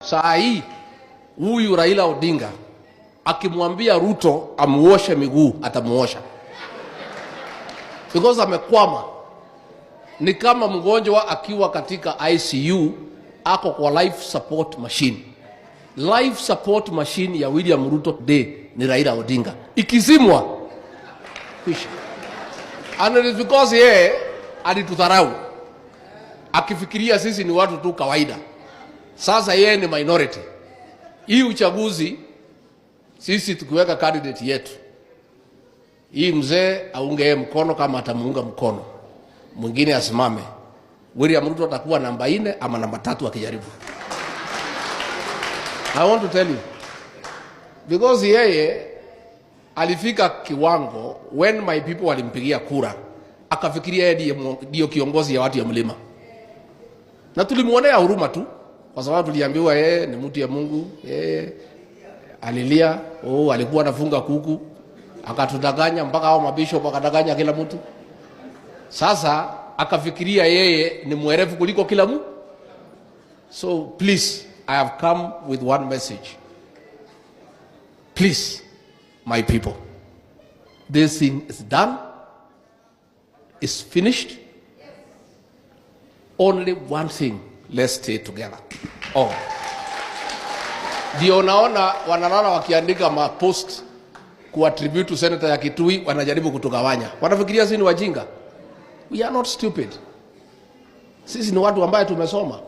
Saa hii huyu Raila Odinga akimwambia Ruto amuoshe miguu, atamuosha because amekwama. Ni kama mgonjwa akiwa katika ICU, ako kwa life support machine. Life support machine ya William Ruto today ni Raila Odinga, ikizimwa, kwisha. And it is because yeye alitudharau akifikiria sisi ni watu tu kawaida. Sasa yeye ni minority. Hii uchaguzi sisi tukiweka candidate yetu, hii mzee aunge yeye mkono kama atamuunga mkono, mwingine asimame. William Ruto atakuwa namba 4 ama namba 3 akijaribu. I want to tell you because yeye alifika kiwango when my people walimpigia kura, akafikiria yeye ndiyo kiongozi ya watu ya mlima, na tulimuonea huruma tu kwa sababu tuliambiwa yeye ni mtu ya Mungu. Yeye alilia, oh, alikuwa anafunga kuku, akatudanganya mpaka hao mabishop akadanganya kila mtu. Sasa akafikiria yeye ni mwerevu kuliko kila mtu. So please, I have come with one message. Please, my people, this thing is done, is finished. Only one thing, let's stay together. Oh. Ndio naona wanalala wakiandika ma post kuattribute to senator ya Kitui, wanajaribu kutugawanya. Wanafikiria sisi ni wajinga. We are not stupid. Sisi ni watu ambaye tumesoma.